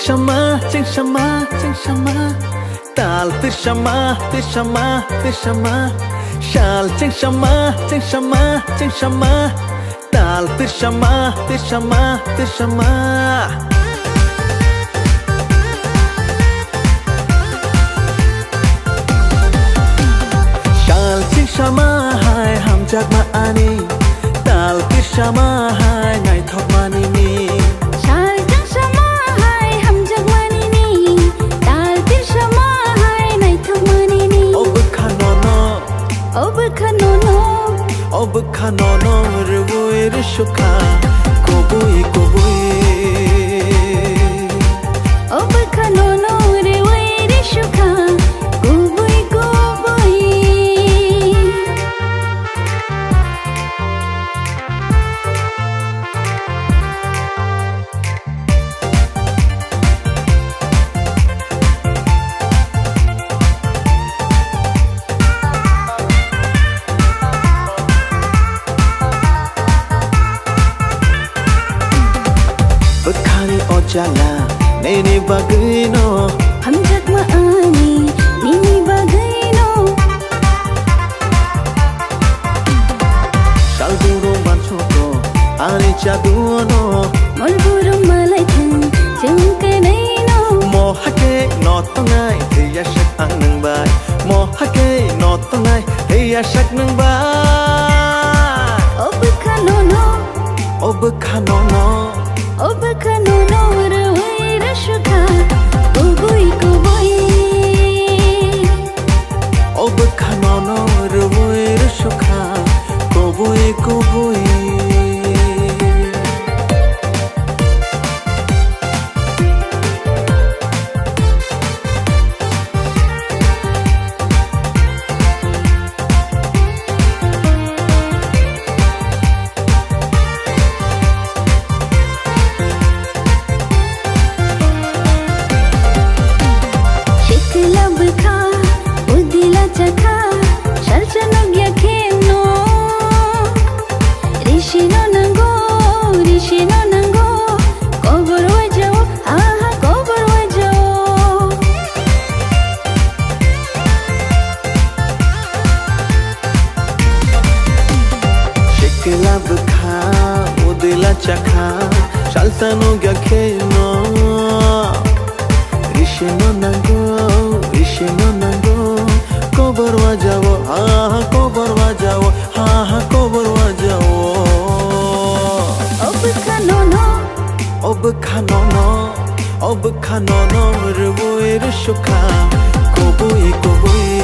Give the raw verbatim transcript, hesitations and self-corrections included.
Sama, cheng sama, cheng sama. Tal twi sama, twi sama, twi sama. Sal cheng sama, cheng sama, cheng sama. Tal twi sama, twi sama, twi sama. Sal cheng sama hai hamjakma ani. Tal twi sama hai naithokmani ni. Sal cheng sama hai hamjakmani ni. Tal twi sama hai naithokmani ni. O bwkha nono. O bwkha nono. O bwkha nono rwui rwsukha kubui kubui. O bwkha nono rwui rwsukha kubui kubui. Bwkhani o jala nini bagwino. Hamjakma ani nini bagwino. Salburo banchoto ani chaduono. Molburo malai thang chwng kanaino. Mohake no tongnai thwiya sak ang nwng bai. Mohake no tongnai thwiya sak nwng bai. O bwkha nono. O bwkha nono. O bwkha nono rwui rwsukha kubui kubui. O bwkha nono rwui rwsukha kubui kubui. Sikla bwkha, udila chakha, salsa nugya kheno. Risino nango, risino nango, kobor wajao, aha, kobor wajao. Sikla bwkha, udila chakha, salsa nugya kheno. Risino nango, risino nango, kobor wajao, ha ha kobor wajao, ha ha kobor wajao. O bwkha nono. O bwkha nono, o bwkha nono rwui rwsukha kubui kubui.